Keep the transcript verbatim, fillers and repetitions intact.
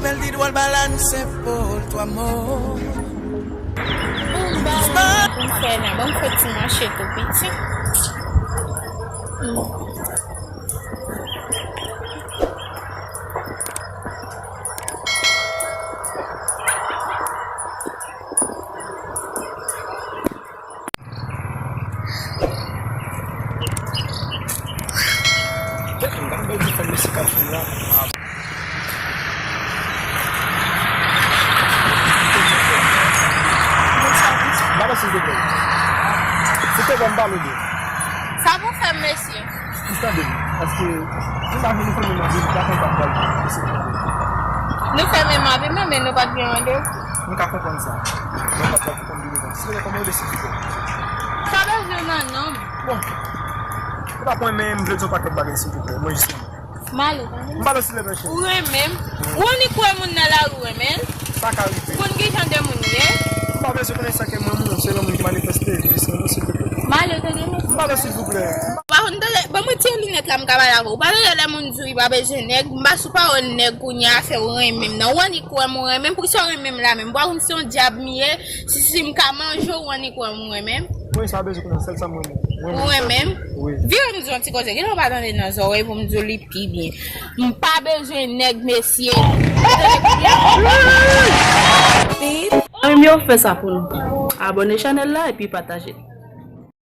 Elle dit drôle balance pour toi, amor. Bon, ba, pou m fè la, ban m fè ti mache tou piti. Gade yon bèl ti fanm mesye k ap vin la. Ba mwen silvouplè. Silvouplè, ban m pale de. Sa pou fè, mesye? Ou tande m? Paske nou pa vin, nou fèmen m avè w, nou pa konn sa k pral pase. Nou fèmen m avè w, men nou pa t gen randevou. M ka konprann sa. Mwen pa t konprann de devan. Silvouplè, kòman w ye, silvouplè? Sa bezwen nan non m. Bon. Ou pa konn, men m vle di yon pakèt bagay, silvouplè. Mwen jis renmen. M ale, tande. M pale silvouplè, cheri. Ou renmen m? Ou annik wè moun nan lari, ou renmen l? Sa ka rive. Ou konn ki jan de moun li ye? M pa bezwen konnen sa ke mwen moun, se yon moun ki manifeste, jis renmen, silvouplè. M ale, tande, mesye. M pale silvouplè. Ou pa konn tande, ban mwen retire linèt la, m ka pale avè w. Ou pa tande lè moun di w li pa bezwen nèg, m pa sou pawòl nèg kounye a fè w renmen m nan. Ou annik wè m, ou renmen m, poukisa w renmen m la menm? Ou pa konn se yon dyab m ye, si, si m ka manje w, ou annik wè m, ou renmen m? Mwen sa bezwen konnen sèl sa mwen renmen. Ou renmen m? Wi. Vire m di yon ti koze, genlè w pa tande nan zòrèy pou m di w li pi byen. M pa bezwen nèg, mesye. Zanmi m yo, fè sa pou nou. Abòne chanèl la epi pataje l.